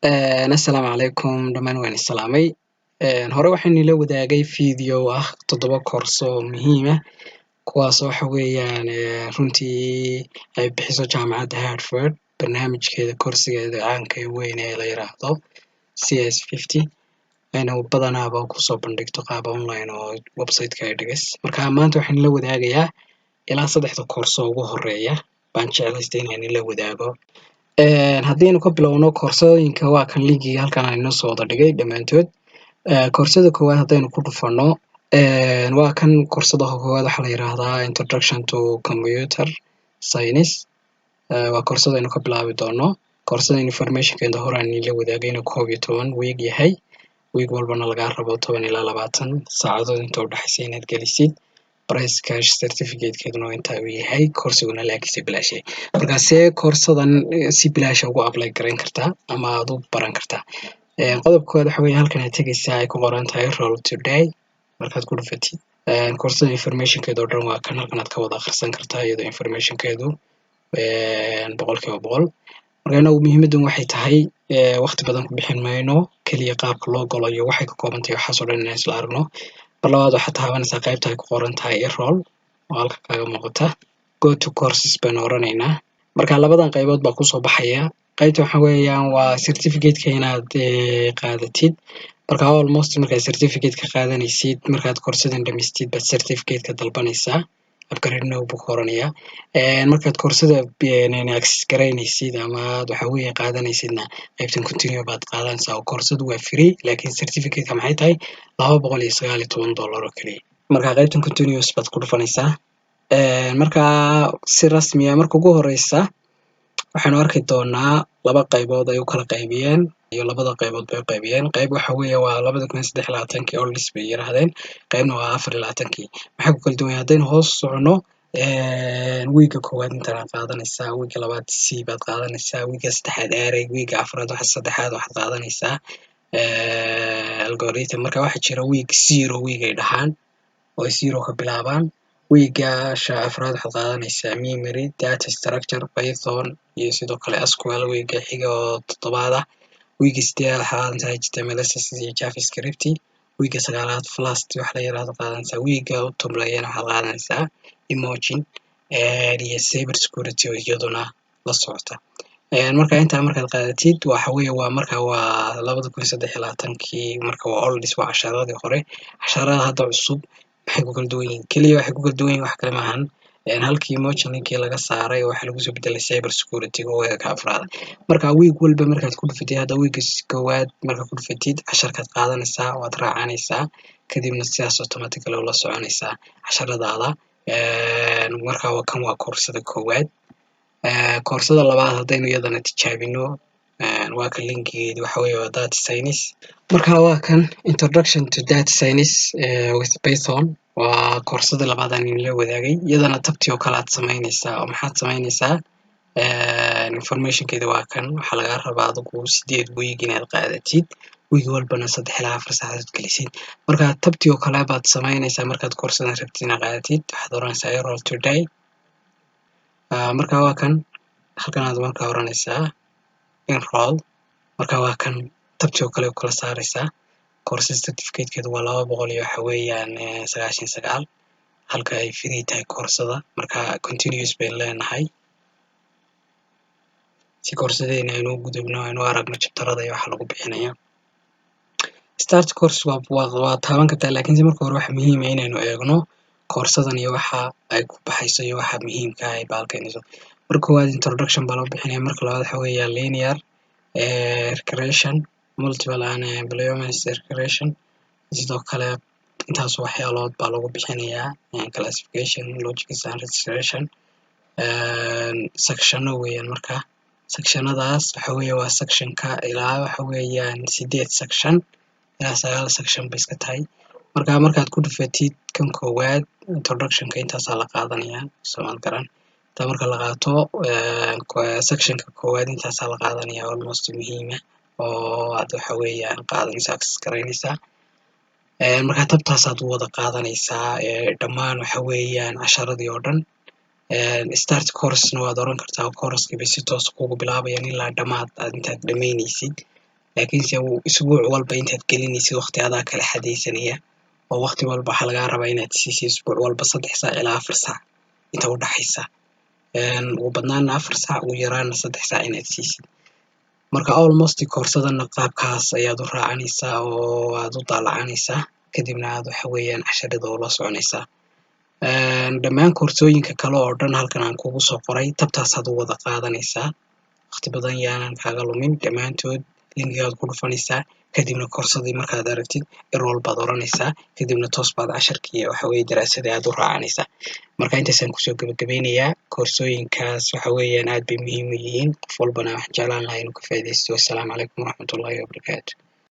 Assalaamu calaykum dhammaan, waan isalaamay. Hore waxaan ila wadaagay video ah toddoba koorso oo muhiim ah, kuwaas waxa weeyaan runtii ay bixiso jaamacadda Harvard, barnaamijkeeda koorsigeeda caanka ee weyn ee la yiraahdo CS50, ayna badanaaba kusoo bandhigto qaab online oo website-ka ay dhigis. Marka maanta waxaan ila wadaagayaa ilaa saddexda koorso ugu horeeya baan jeclaystay inaan ila wadaago. Haddaynu ka bilowno koorsooyinka, waa kan linkiga halkan aan inoo soo wada dhigay dhammaantood. Koorsada koowaad haddaynu ku dhufano, waa kan. Koorsada koowaad waxaa la yiraahdaa Introduction to Computer Science. Waa koorsada aynu ka bilaabi doono. Koorsada informationkeeda hore aan ila wadaagay inuu 11 week yahay, week walbana lagaa rabo 10 ilaa 20 saacadood inta udhexaysa inaad gelisid. Price cash certificatekeeduna intaa uu yahay, koorsiguna laakiinse bilaash yahay. Marka see koorsadan si bilaasha ugu apply garayn kartaa ama aad u baran kartaa? Qodobka koowaad waxa weeye halkan aad tegaysaa ay ku qoran tahay "Enroll today". Markaad ku dhufatid, koorsada informationkeeda oo dhan waa kan, halkan aad ka wada akhrisan kartaa iyadoo informationkeedu 100%. Marka inagu muhiimaddan waxay tahay waqti badan ku bixin mayno, keliya qaabka loo galo iyo waxay ka kooban tahay, waxaas oo dhan inaan isla aragno. Mar labaad waxaad taabanaysaa qaybta ay ku qoran tahay "Enroll" oo halka kaaga muuqata. "Go to courses" baynu oranaynaa. Marka labadan qaybood baa kusoo baxaya. Qaybta waxa weeyaan waa certificate-ka inaad qaadatid. Marka almost markaad certificate ka qaadanaysid, markaad koorsadan dhamaystid baad certificate ka dalbanaysaa, "Upgrade now" buu ku oranayaa. Markaad koorsada access garaynaysid ama aad waxa weeye qaadanaysidna, qaybtan "Continue" baad qaadanaysaa oo koorsadu waa free, laakiin certificate-ka maxay tahay $219 oo keliya. Marka qaybtan "Continuous" baad ku dhufanaysaa. Marka si rasmi ah, marka ugu horeysa waxaynu arki doonaa laba qaybood ay u kala qaybiyeen iyo labada qaybood bay u qaybiyeen. Qayb waxa weeye waa 2023-kii, olds bay yiraahdeen, qaybna waa 24-kii. Maxay ku kala duwan yahay? Haddaynu hoos socono, wiigga koowaad intaan qaadanaysaa, wiigga labaad C baad qaadanaysaa, wiigga saddexaad array, wiigga afraad waxa saddexaad waxaad qaadanaysaa algorithm. Marka waxaa jira week 0, week ay dhahaan oo ay zero ka bilaabaan. Wiigga afraad waxaad qaadanaysaa memory, data structure, Python iyo sidoo kale SQL. Wiigga xiga oo toddobaad ah, wiigga sideedaad waxaad qaadanaysaa HTML, CSS iyo JavaScript. Wiigga sagaalaad Flask wax la yiraahdo qaadanaysaa. Wiigga u dambeeyana waxaad qaadanaysaa imaging iyo cyber security oo iyaduna la socota. Marka intaa markaad qaadatid, waxa weeye waa marka waa 2023-kii. Marka waa olds, waa casharadii hore. Casharada hadda cusub maxay ku kala duwan yihiin? Keliya waxay ku kala duwan yihiin wax kale maahan, halkii imaging linkii laga saaray oo waxaa lagu soo bedelay cyber security oo ka afraad. Marka week walba markaad ku dhufatid, hadda wiigga koowaad markaad ku dhufatid, casharkaad qaadanaysaa, waad raacanaysaa, kadibna sidaas automatically ula soconaysaa casharadaada. Marka kan waa koorsada koowaad. Koorsada labaad haddaynu iyadana tijaabino, waa kan linkigeedi, waxa weeye waa data science. Marka waa kan Introduction to Data Science with Python, waa koorsada labaad aan idinla wadaagay. Iyadana tabtii oo kale aad samaynaysaa. Oo maxaad samaynaysaa? Informationkeeda waa kan. Waxaa lagaa rabaa adigu 8 week inaad qaadatid, week walbana 3 ilaa 4 saacadood gelisid. Marka tabtii oo kale baad samaynaysaa. Markaad koorsadan rabtid inaad qaadatid, waxaad oranaysaa "Enroll today". Marka waa kan, halkan aad markaa oranaysaa "Enroll". Marka waa kan, tabtii oo kale u kala saaraysaa. Course certificatekeedu waa laba boqol iyo waxa weeyaan 99, halka ay free tahay koorsada. Marka "Continuous" baynu leenahay si koorsadeena aynu u gudubno, aynu u aragno chapterada iyo waxa lagu bixinayo. "Start course" waa taaban kartaa, laakiinse marka hore waxa muhiim ah inaynu eegno koorsadan iyo waxa ay ku baxayso iyo waxa muhiimka ah ay baalkaynayso. Marka koowaad introduction baa lagu bixinaya. Marka labaad waxa weeya linear regression, multiple and polynomial regression. Sidoo kale intaas waxyaalood baa lagu bixinayaa, classification, logistics and regression sectiono weeyaan. Marka sectionadaas waxa weeye waa sectionka ilaa waxa weeyaan sideed section ilaa sagaal section bay iska tahay. Marka markaad ku dhufatid kan koowaad, introductionka, intaasaa la qaadanayaa, soomaad garan. Intaa marka la qaato, sectionka koowaad intaasaa la qaadanaya, almost muhiima oo aad waxa weeyaan qaadanaysa, access garaynaysaa. Marka tabtaasaad u wada qaadanaysaa dhammaan waxa weeyaan casharadii oo dhan. "Start course"na waad oran kartaa, course-kii bay si toos kugu bilaabayaan ilaa dhammaad aad intaad dhamaynaysid. Laakiinse isbuuc walba intaad gelinaysid waqti adaa kala xadaysanaya, oo waqti walba waxaa lagaa rabaa inaad siisid isbuuc walba 3 saac ilaa 4 saac inta u dhaxaysa, ugu badnaana 4 saac, ugu yaraana 3 saac inaad siisid. Marka almost koorsadana qaabkaas ayaad u raacanaysaa oo aad u daalacanaysaa, kadibna aad waxa weeyaan casharada ula soconaysaa. Dhammaan koorsooyinka kale oo dhan halkan aan kugu soo qoray tabtaasaad u wada qaadanaysaa. Waqti badan yaanan kaaga lumin. Dhammaantood linkigaad ku dhufanaysaa, kadibna koorsadii markaad aragtid enroll baad oranaysaa, kadibna toos baad casharkii, waxa weeye, daraasadii aad u raacanaysaa. Marka intaasaan kusoo gabagabeynayaa. Koorsooyinkaas waxa weeyaan aad bay muhiim u yihiin, qof walbana waxaan jeclaan lahaa inuu ka faa'iidaysto. Assalaamu calaykum waraxmatullaahi wabarakaatu.